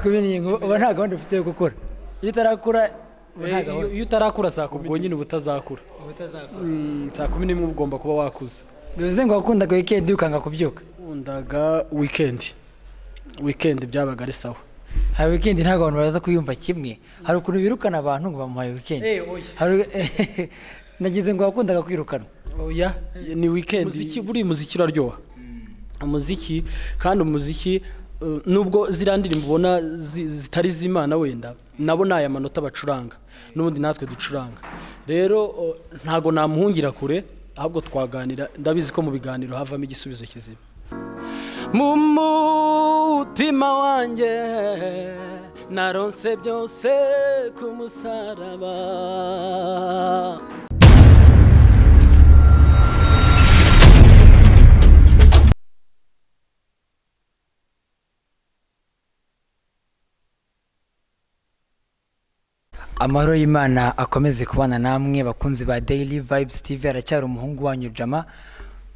10:30 uba nta gahunda ufite yo gukora. Iyo utarakura iyo utarakura saa 10 ubwo nyine ubutazakura. Saa 11 ugomba kuba wakuze. Bivuze ngo wakundaga weekend ukanga kubyuka? Kundaga weekend. Weekend byabaga ari sawa. Hari weekend ntabwo abantu baraza kuyumva kimwe. Hari ukuntu birukana abantu ngo bamuhaye weekend. Hari nagize ngo wakundaga kwirukana. Oya, ni weekend. Muziki buri muziki uraryoha. Umuziki kandi umuziki nubwo zirandirimbo ubona zitari z'Imana wenda nabo naya manota bacuranga nubundi natwe ducuranga. Rero ntago namuhungira kure ahubwo twaganira, ndabizi ko mu biganiro havamo igisubizo kizima. Mu mutima wanjye naronse byose ku musaraba. Amahoro y'Imana akomeze kubana namwe bakunzi ba Daily Vibes TV. Aracyari umuhungu wanyu Jama.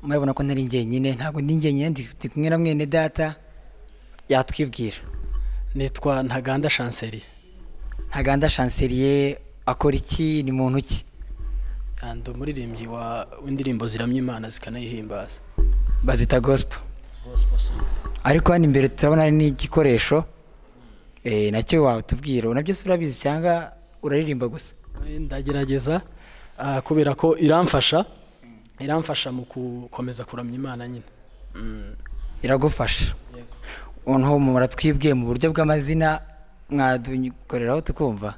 Murabona ko ntari njyenyine, ntabwo ndi njyenyine, ndi kumwe na mwene data yatwibwira. Nitwa Ntaganda Chancelier. Ntaganda Chancelier akora iki, ni muntu ki? Ndi umuririmbyi wa indirimbo ziramya Imana zikanayihimbaza, bazita gospel. Gospel song. Ariko hano imbere turabona ari n'igikoresho nacyo watubwira, nabyo se urabizi cyangwa uraririmba gusa? Ndagerageza kubera ko iramfasha mu gukomeza kuramya Imana nyine. Iragufasha. Noneho muratwibwiye mu buryo bw'amazina, mwadukoreraho tukumva.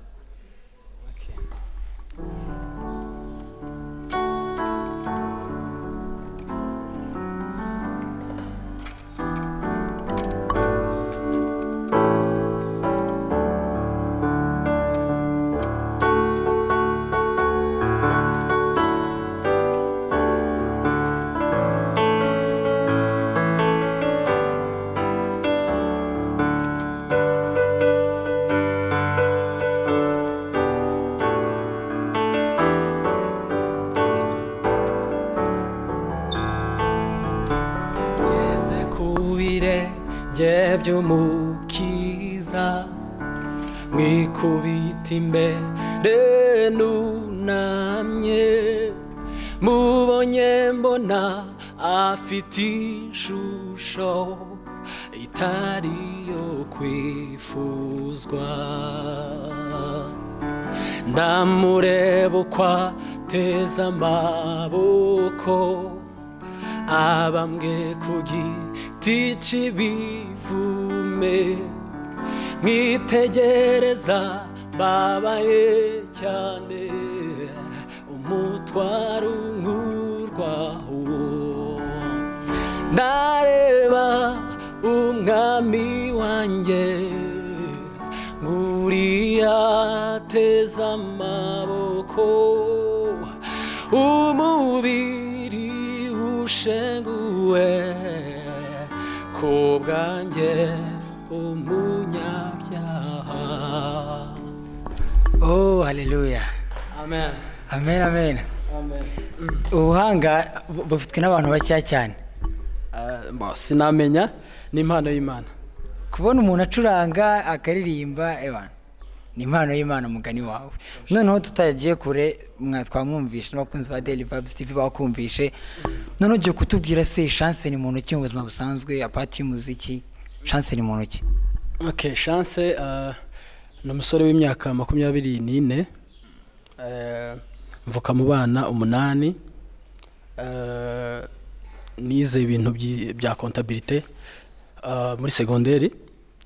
By'umukiza mwikubita imbere nunamye, mubonye mbona afite ishusho itari yo kwifuzwa. Ndamureba uko ateze amaboko abambwe ku giti cy'ibivume, mwitegereza babaye cyane umutwaro nkurwaho. Ndareba umwami wanjye nguriya ateze amaboko, umubiri ushenguwe ku bwanjye umunyabyaha. Oh, haleluya. Amen. Amen, amen. Amen. Ubuhanga bufitwe n'abantu bakeya cyane. Sinamenya, ni impano y'Imana. Kubona umuntu acuranga akaririmba ewana ni impano y'Imana mugani wawe. Noneho tutagiye kure twamwumvishe n'abakunzi ba Daily Vibes TV bakumvishe. None ugiye kutubwira se Chance ni muntu ki mu buzima busanzwe apati y'umuziki? Chance ni muntu ki? Okay, Chance ni umusore w'imyaka 24, mvuka mu bana 8, nize ibintu bya comptabilité muri secondaire.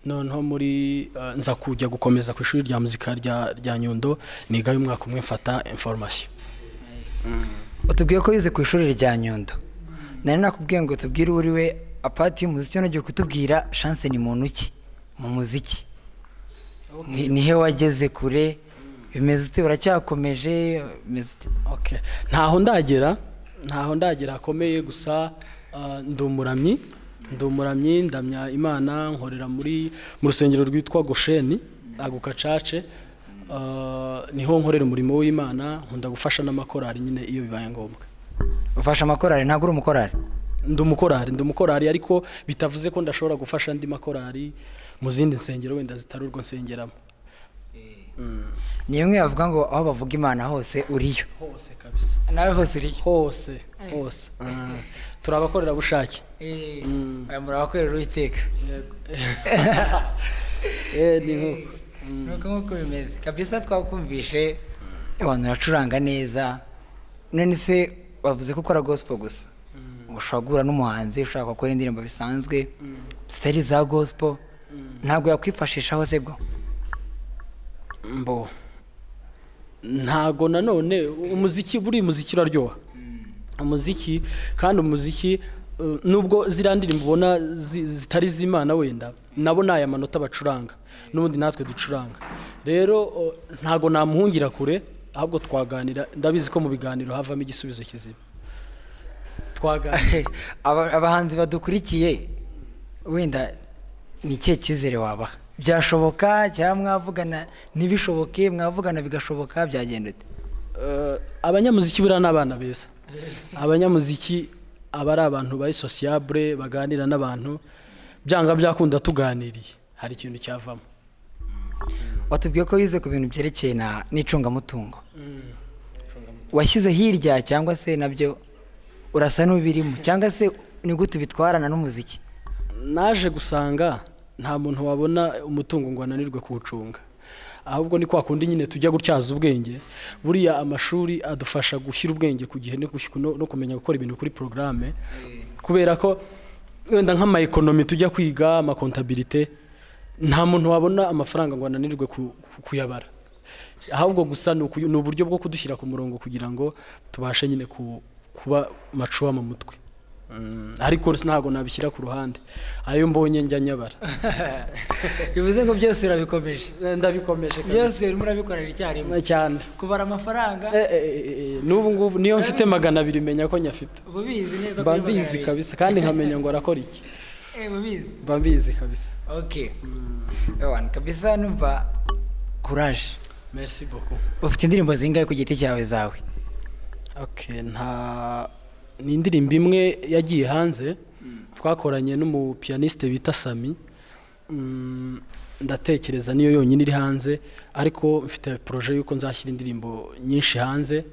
Noneho muri nza kujya gukomeza ku ishuri rya muzika rya Nyundo, nigayo umwaka umwe mfata information. Utubwiye ko wize ku ishuri rya Nyundo. Nari nakubwiye ngo tubwire uri we apati y'umuziki, none ugiye kutubwira Chance ni muntu ki mu muziki? Ni he wageze kure, bimeze ute, uracyakomeje, bimeze ute? Okay, ntaho ndagera hakomeye, gusa ndi umuramyi, ndamya Imana, nkorera muri mu rusengero rwitwa Gosheni Aguka Cace, niho nkorera umurimo w'Imana, nkunda gufasha n'amakorari nyine iyo bibaye ngombwa. Ufasha amakorari, ntabwo uri umukorari? Ndi umukorari ariko bitavuze ko ndashobora gufasha andi makorari mu zindi nsengero wenda zitari urwo nsengeramo. Ni imwe bavuga ngo aho bavuga Imana hose uriyo. Hose kabisa. Nawe hose uriyo. Hose, hose. Turabakorera bushake. Murabakorera Uwiteka. Yego. Ni nkuko. Nuko nkuko bimeze. Kabisa twakumvishe abantu bacuranga neza. None se bavuze ko ukora gospel gusa. Ushobora guhura n'umuhanzi ushaka gukora indirimbo bisanzwe zitari za gospel, ntabwo yakwifashisha hose bwo. Mbo ntago nanone umuziki, buri muziki uraryoha. Umuziki kandi umuziki nubwo ziriya ndirimbo ubona zitari iz'Imana wenda nabo ni aya manota bacuranga n'ubundi natwe ducuranga. Rero ntago namuhungira kure, ahubwo twaganira, ndabizi ko mu biganiro havamo igisubizo kizima. Twaganira. Abahanzi badukurikiye wenda ni ikihe cyizere wabaha? Byashoboka cyangwa mwavugana ntibishoboke, mwavugana bigashoboka, byagenda ute? Abanyamuziki buriya ni abana beza. Abanyamuziki aba ari abantu bari sociable, baganira n'abantu, byanga byakunda tuganiriye hari ikintu cyavamo. Watubwiye ko wize ku bintu byerekeye n'icungamutungo. Washyize hirya cyangwa se nabyo urasa n'ubirimo, cyangwa se ni gute bitwarana n'umuziki? Naje gusanga nta muntu wabona umutungo ngo ananirwe kuwucunga, ahubwo ni kwa kundi nyine tujya gutyaza ubwenge. Buriya amashuri adufasha gushyira ubwenge ku gihe no kumenya gukora ibintu kuri programme, kubera ko wenda nk'ama economy tujya kwiga, ama comptabilité, nta muntu wabona amafaranga ngo ananirwe kuyabara, ahubwo gusa ni uburyo bwo kudushyira ku murongo kugira ngo tubashe nyine kuba macuwa mu mutwe. Ariko ntago nabishyira ku ruhande, ayo mbonye njya nyabara. Bivuze ngo byose urabikomeje? Ndabikomeje kabisa. Byose urimo urabikorera icyarimwe cyane. Kubara amafaranga? N'ubu ngubu niyo mfite 200 menya ko nyafite. Ubizi neza? Mba mbizi kabisa, kandi nkamenya ngo arakora iki. Ubizi? Mba mbizi kabisa. Okay. Ewan kabisa numva courage. Merci beaucoup. Ufite indirimbo zingahe ku giti cyawe zawe? Okay, nta ni indirimbo imwe yagiye hanze twakoranye n'umupianiste bita Sami. Ndatekereza niyo yonyine iri hanze, ariko mfite projet yuko nzashyira indirimbo nyinshi hanze.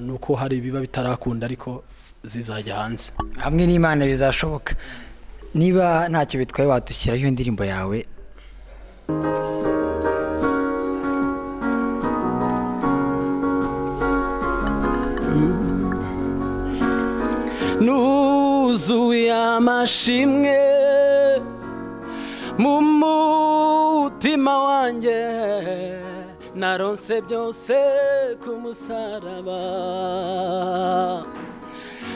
Nuko hari ibiba bitarakunda ariko zizajya hanze. Hamwe n'Imana bizashoboka. Niba ntacyo bitwaye wadushyiraho iyo ndirimbo yawe. Nuzuye amashimwe mu mutima wanjye, naronse byose ku musaraba.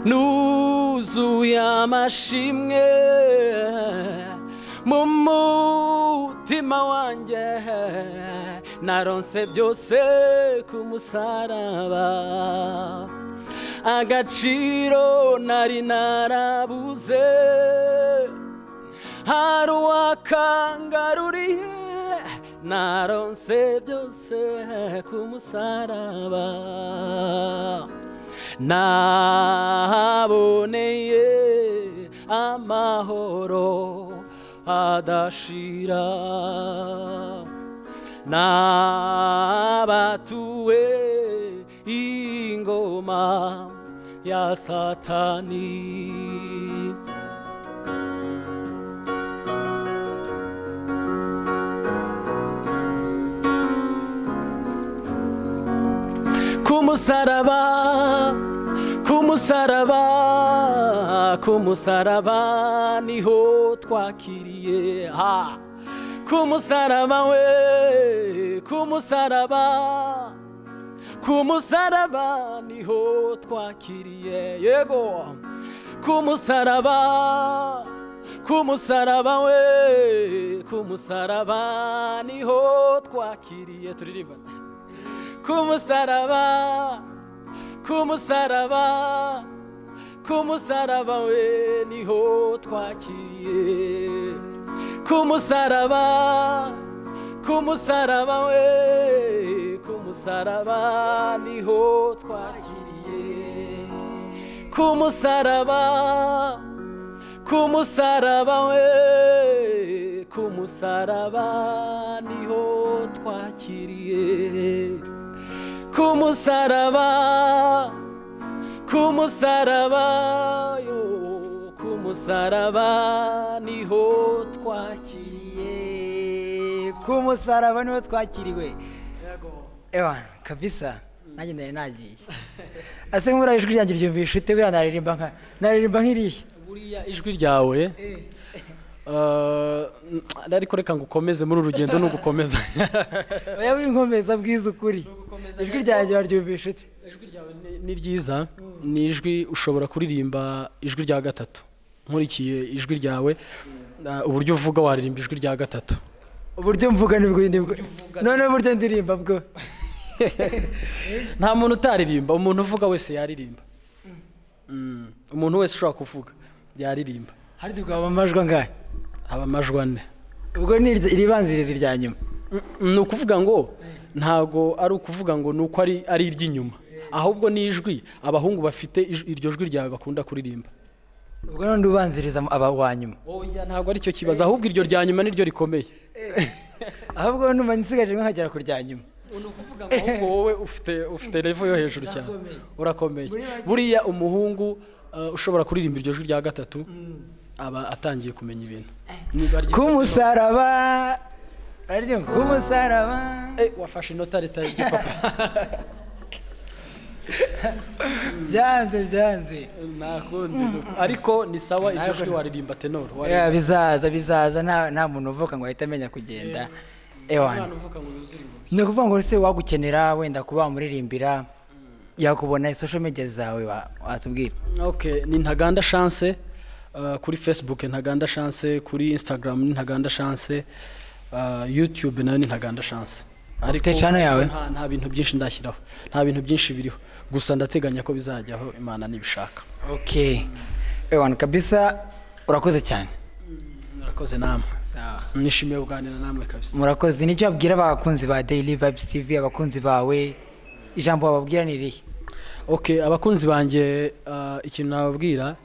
Nuzuye amashimwe mu mutima wanjye, naronse byose ku musaraba. Agaciro nari narabuze, hari uwakangaruriye, naronse byose ku musaraba. Naboneye amahoro adashira, nabatuwe ingoma ya Satani. Kumusaraba, kumusaraba, kumusaraba niho twakiriye. Ha! Kumusaraba we, kumusaraba, kumusaraba niho twakiriye. Yego! Kumusaraba, kumusaraba we, kumusaraba niho twakiriye. Turirimba. Kumusaraba, kumusaraba, kumusaraba we niho twakiriye. Kumusaraba, kumusaraba we, kumusaraba niho twakiriye. Ku musaraba, ku musaraba we, ku musaraba niho twakiriye. Ku musaraba, ku musaraba yo, ku musaraba niho twakiriye. Ku musaraba niho twakiriwe. Ewa kabisa nanjye nari nagiye. Ase nk'ubura ijwi ryanjye ryumvisha ute? Buriya naririmba nka naririmba nk'iriya. Buriya ijwi ryawe ariko reka ngo ukomeze muri uru rugendo nugukomeza. Oya winkomeza, bwiza ukuri. Ijwi ryanjye baryumvisha ute? Ijwi ryawe ni ryiza, ni ijwi ushobora kuririmba ijwi rya gatatu. Nkurikiye ijwi ryawe uburyo uvuga waririmba ijwi rya gatatu. Uburyo mvuga nibwo nibwo. None uburyo ndirimba bwo. Nta muntu utaririmba, umuntu uvuga wese yaririmba. Umuntu wese ushobora kuvuga yaririmba. Hari tugaba amajwi angahe? Haba amajwi ane. Ubwo ni iribanziriza irya nyuma. Ni ukuvuga ngo ntago ari ukuvuga ngo nuko ari iry'inyuma, ahubwo ni ijwi abahungu bafite iryo jwi ryawe bakunda kuririmba. Ubwo none ubanziriza aba wa nyuma. Oya ntago ari cyo kibazo, ahubwo iryo rya nyuma niryo rikomeye. Ahubwo numva nsigaje nkagera ku rya nyuma. Ni ukuvuga ngo ahubwo wowe ufite level yo hejuru cyane, urakomeye. Buriya umuhungu ushobora kuririmba iryo jwi rya gatatu aba atangiye kumenya ibintu. Ku musaraba, ku musaraba. Wafashe inota ritari papa. Byanze byanze. Nakundi. Ariko ni sawa iryo jwi waririmba tenor. Bizaza bizaza, nta muntu uvuka ngo ahite amenya kugenda. Ewana. Ni ukuvuga ngo se wagukenera wenda kuba wamuririmbira yakubona social media zawe watubwira? Okay, ni Ntaganda Chance kuri Facebook, Ntaganda Chance kuri Instagram, ni Ntaganda Chance YouTube nayo ni Ntaganda Chance. Ariko channel yawe nta bintu byinshi ndashyiraho, nta bintu byinshi biriho, gusa ndateganya ko bizajyaho Imana nibishaka. Okay. Ewana kabisa urakoze cyane. Murakoze namwe. Sawa. Nishimiye kuganira namwe kabisa. Murakoze. Nicyo abwira abakunzi ba Daily Vibes TV, abakunzi bawe, ijambo bababwira ni irihe? Okay, abakunzi banjye ikintu nababwira,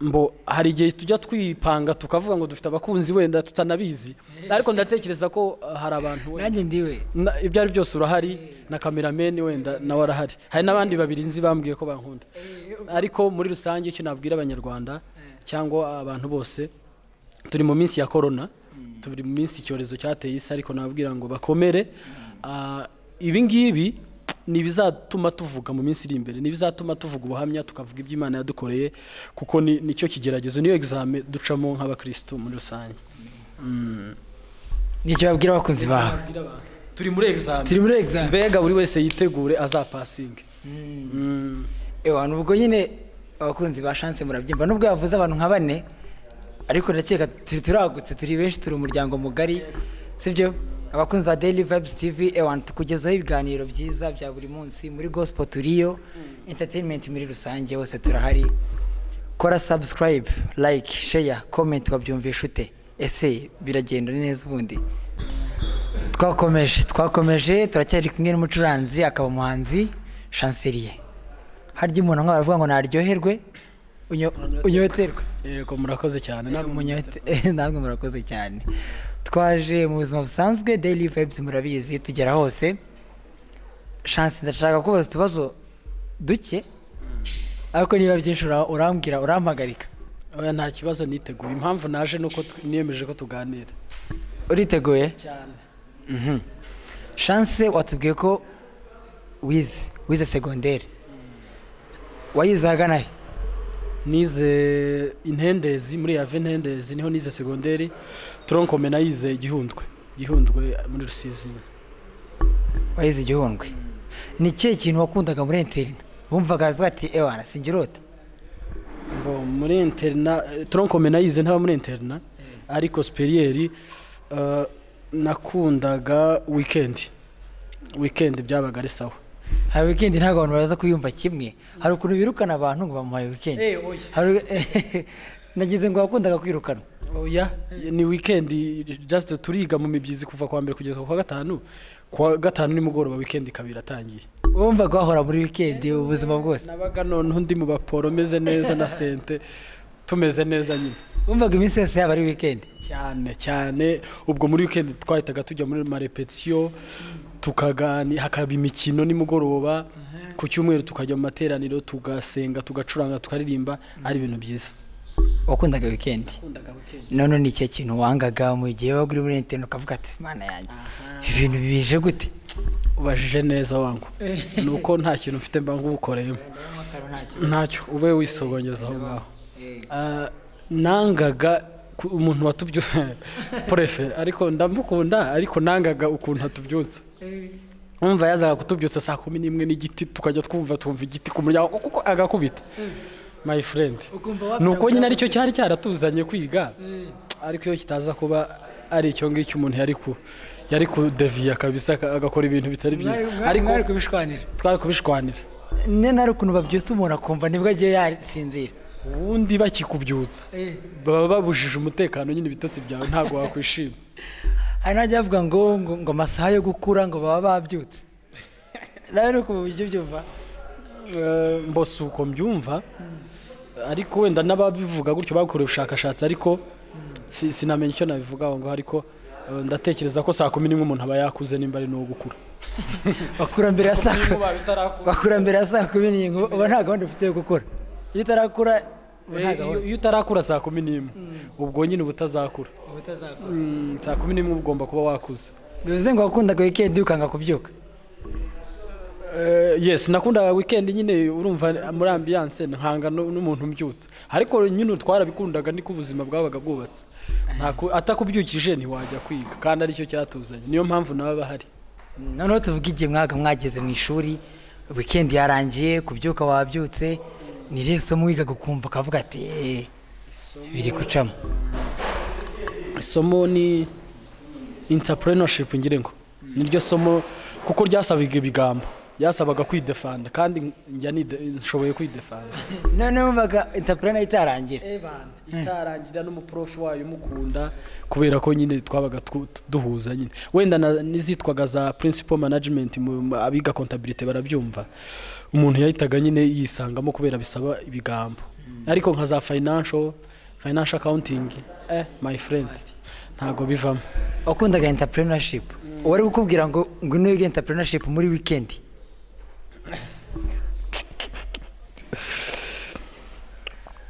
mbo hari igihe tujya twipanga tukavuga ngo dufite abakunzi wenda tutanabizi, ariko ndatekereza ko hari abantu wenda nanjye ndiwe ibyo ari byose urahari, na cameraman wenda nawe arahari, hari n'abandi babiri nzi bambwiye ko bankunda. Ariko muri rusange icyo nabwira abanyarwanda cyangwa abantu bose, turi mu minsi ya corona, turi mu minsi icyorezo cyateye isi, ariko nababwira ngo bakomere. Ibi ngibi ni bizatuma tuvuga mu minsi iri imbere, ni bizatuma tuvuga ubuhamya, tukavuga ibyo Imana yadukoreye, kuko nicyo kigeragezo, niyo examen ducamo nk'abakristo muri rusange. Nicyo babwira abakunzi bawe? Turi muri examen. Turi muri examen. Mbega buri wese yitegure azapasinge. Ewa nubwo nyine abakunzi ba Chance murabyimva, nubwo yavuze abantu nka bane, ariko ndakeka turagutse, turi benshi, turi umuryango mugari, sibyo? Abakunzi ba Daily Vibes TV, ewan tukugezaho ibiganiro byiza bya buri munsi muri gospel turiyo, entertainment muri rusange hose turahari. Kora subscribe, like, share, comment, wabyumvisha ute? Ese biragenda neza ubundi? Twakomeje turacyari kumwe n'umucuranzi akaba umuhanzi Chancelier. Harya umuntu nka baravuga ngo naryoherwe unyoterwe. Yego murakoze cyane, namwe murakoze cyane. Twaje mu buzima busanzwe Daily Vibes murabizi tugera hose. Chance ndashaka kubaza utubazo duke, ariko niba byinshi urambwira urampagarika. Oya nta kibazo, niteguye. Impamvu naje nuko niyemeje ko tuganira. Uriteguye? Cyane. Chance watubwiye ko wize secondaire. Wayize ahagana he? Nize Intendezi, muri Yave Intendezi niho nize secondaire. Tronkome nayize Gihundwe muri Rusizi. Wayize Gihundwe. Ni kihe kintu wakundaga muri interina wumvaga avuga ati ewana singirota? Mbo muri interina tronkome nayize ntaba muri interina, ariko superieur nakundaga weekend byabaga ari sawa. Hari weekend ntago abantu baraza kuyumva kimwe, hari ukuntu birukana abantu ngo bamuhaye weekend. Hari nagize ngo wakundaga kwirukana. Oya ni weekend just turiga mu mibyizi kuva kwa mbere kugeza kwa gatanu, kwa gatanu nimugoroba weekend kabiri atangiye. Wumvaga wahora muri weekend ubuzima bwose? Nabaga noneho ndi mu baporo meze neza na sente tumeze neza nyine. Wumvaga iminsi yose yaba ari weekend? Cyane cyane. Ubwo muri weekend twahitaga tujya muri marepetiyo, tukagani, hakaba imikino nimugoroba, ku cyumweru tukajya mu materaniro, tugasenga, tugacuranga, tukaririmba, ari ibintu byiza. Wakundaga weekend? None ni ikihe kintu wangaga mu gihe wabaga uri muri internet ukavuga ati Mana yanjye ibintu bije gute? Ubajije neza wangu, nuko nta kintu mfite mba nkubukoreyemo, ntacyo ube wisogongeza aho ngaho. Nangaga umuntu watubyutsa prefe, ariko ndamukunda, ariko nangaga ukuntu atubyutsa. Umva yazaga kutubyutsa saa 11 n'igiti, tukajya twumva igiti ku muryango kuko agakubita. My friend, nuko nyine aricyo cyari cyaratuzanye kwiga, ariko iyo kitaza kuba ari icyo ngicyo umuntu yari kudeviya kabisa agakora ibintu bitari byiza. Ariko twari kubishwanira. Nene ari ukuntu babyutsa umuntu akumva nibwo agiye yasinzira. Ubundi bakikubyutsa baba babujije umutekano nyine, ibitotsi byawe ntabwo wakwishima. Hari n'abajya bavuga ngo amasaha yo gukura ngo baba babyutse. Nawe ni uko ujya ubyumva? Mbose uko mbyumva, ariko wenda n'ababivuga gutyo bakoreye ubushakashatsi, ariko sinamenya icyo nabivuga aho ngaho, ariko ndatekereza ko saa 11 umuntu aba yakuze nimba ari no gukura. Bakura mbere ya saa 11, uba nta gahunda ufite yo gukura. Iyo utarakura iyo utarakura saa 11 ubwo nyine ubutazakura. Saa 11 ugomba kuba wakuze. Bivuze ngo wakundaga weekend ukanga kubyuka? Yes, nakundaga weekend nyine, urumva muri ambiance nkanga n'umuntu mbyutsa, ariko nyine twarabikundaga niko ubuzima bwabaga bwubatse. Atakubyukije ntiwajya kwiga, kandi aricyo cyatuzanye, niyo mpamvu nawe bahari. Noneho tuvuge igihe mwaga mwageze mu ishuri, weekend yarangiye, kubyuka wabyutse, ni irihe somo wigaga ukumva ukavuga ati biri gucamo? Isomo ni entrepreneurship ngire ngo niryo somo, kuko ryasabaga ibigambo, ryasabaga kwidefanda, kandi njya nshoboye kwidefanda. None wumvaga entrepreneur itarangira? Itarangira, n'umuprofi wayo mukunda, kubera ko nyine twabaga duhuza nyine. Wenda n'izitwaga za principal management, abiga comptabilité barabyumva, umuntu yahitaga nyine yisangamo kubera bisaba ibigambo. Ariko nka za financial accounting, my friend, ntago bivamo. Wakundaga entrepreneurship, uwari gukubwira ngo ngwino wige entrepreneurship muri weekend?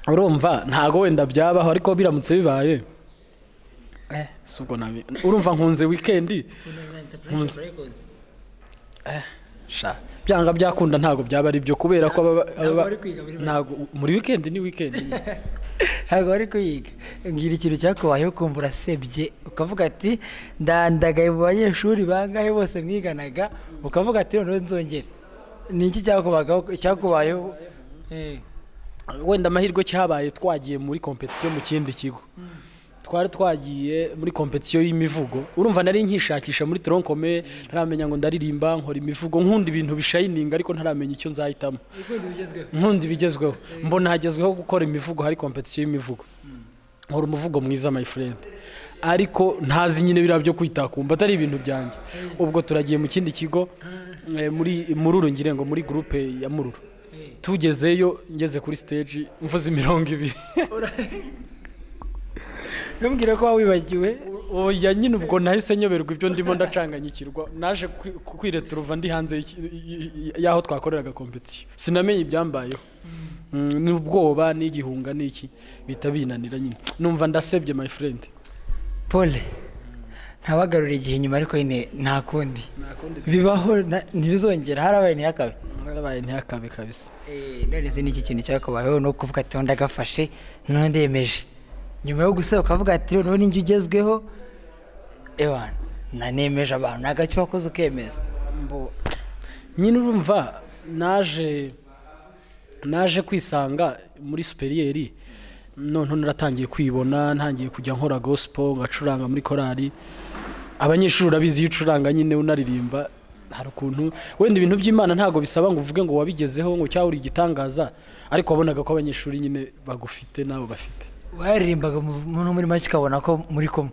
Urumva ntago wenda byabaho, ariko biramutse bibaye subwo nabi. Urumva nkunze weekend, sha byanga byakunda ntago byaba ari byo, kubera ko ntago muri weekend ni weekend ntago bari kwiga. Ngira ikintu cyakubayeho ukumva urasebye, ukavuga ati ndandagaye mu banyeshuri bangahe bose mwiganaga, ukavuga ati noneho nzongere. Ni iki cyakubayeho? Wenda amahirwe cyabaye twagiye muri competition mu kindi kigo. Twari twagiye muri competition y'imivugo. Urumva nari nkishakisha muri tronkome, ntaramenya ngo ndaririmba nkora imivugo, nkunda ibintu bishininga ariko ntaramenya icyo nzahitamo. Nkunda ibigezweho. Mbona hagezweho gukora imivugo, hari competition y'imivugo. Nkora umuvugo mwiza my friend, ariko ntazi nyine biriya byo kwitakumba atari ibintu byanjye. Ubwo turagiye mu kindi kigo muri Mururu, ngire ngo muri groupe ya Mururu. Tugezeyo ngeze kuri stage mvuze 20. Ntumbwire ko wibagiwe. Oya nyine ubwo nahise nyoberwa ibyo ndimo ndacanganyikirwa, naje kwireturuva ndi hanze y'aho twakoreraga competition, sinamenye ibyambayeho. N'ubwoba n'igihunga n'iki bita binanira nyine, numva ndasebye my friend. Paul, ntabagarura igihe nyuma, ariko nyine nta kundi bibaho, ntibizongera. Harabaye ntihakabe, harabaye ntihakabe kabisa. None se n'iki kintu cyakubayeho no kuvuga ati ndagafashe none ndemeje, nyuma yo gusaba ukavuga ati noneho ninjye ugezweho, ewana nanemeje abantu, nagacyo wakoze ukemeza? Nyine urumva naje kwisanga muri superieri, none naratangiye kwibona, ntangiye kujya nkora gospel, ngacuranga muri korali. Abanyeshuri urabizi iyo ucuranga nyine unaririmba, hari ukuntu wenda ibintu by'Imana ntago bisaba ngo uvuge ngo wabigezeho ngo cyangwa uri igitangaza, ariko wabonaga ko abanyeshuri nyine bagufite nabo bafite. Waririmbaga muri make ukabona ko muri kumwe?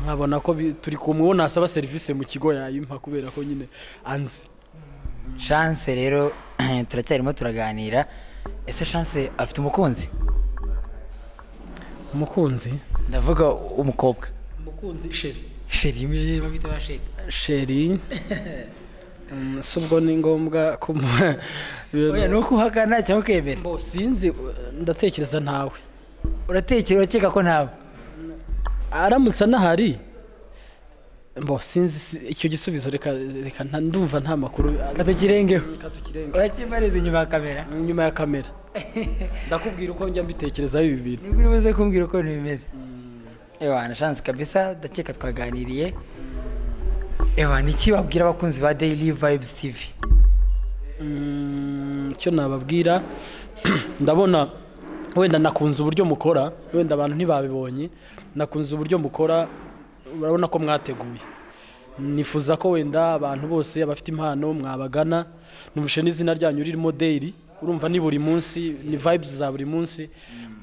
Nkabona ko turi kumwe, uwo nasaba serivisi mu kigo yayimpa kubera ko nyine anzi. Chance rero turacyarimo turaganira. Ese Chance afite umukunzi? Umukunzi? Ndavuga umukobwa. Umukunzi chérie. Chérie bamwita ba chérie. Chérie. Si ubwo ni ngombwa ko oya nuko uhakana cyangwa ukemera? Bo sinzi, ndatekereza ntawe. Uratekereza ukeka ko ntawe? Aramutse anahari mbo sinzi icyo gisubizo, reka ndumva nta makuru. Katukirengeho. Urakimbariza inyuma ya kamera. Inyuma ya kamera. Ndakubwira uko njya mbitekerezaho ibi bintu. Nibwo uri buze kumbwira uko bimeze. Ewa na Chance kabisa, ndakeka twaganiriye. Ewa niki babwira abakunzi ba Daily Vibes TV? Icyo nababwira, ndabona wenda nakunze uburyo mukora, wenda abantu ntibabibonye, nakunze uburyo mukora, urabona ko mwateguye. Nifuza ko wenda abantu bose abafite impano mwabagana, numvishe n'izina ryanyu ririmo Daily, urumva ni buri munsi, ni vibes za buri munsi.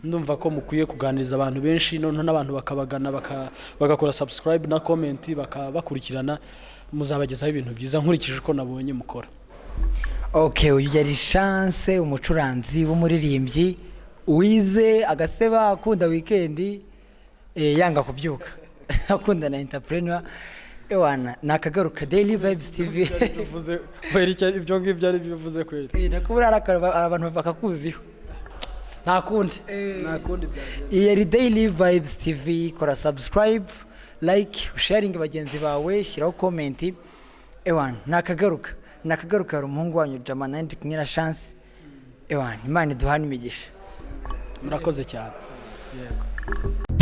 Ndumva ko mukwiye kuganiriza abantu benshi, noneho n'abantu bakabagana bagakora subscribe na comment, bakabakurikirana, muzabagezaho ibintu byiza nkurikije uko nabonye mukora. Okay, uyu yari Chance, umucuranzi w'umuririmbyi wize agaseba, akunda weekend, yanga kubyuka, akunda na entrepreneur. Ewana nakagaruka Daily Vibes TV. Bivuze kweri ibyo ngibyo ari bivuze kweri. Nakubura abantu bakakuziho. Nta kundi. Nta kundi byagenda. Iyi yari Daily Vibes TV, kora subscribe, like, sharing bagenzi bawe, shyiraho comment. Ewana nakagaruka. Nakagaruka hari umuhungu wanyu Jama, nandi kumwe na Chance. Ewana Imana iduhane imigisha. Murakoze cyane. Yego.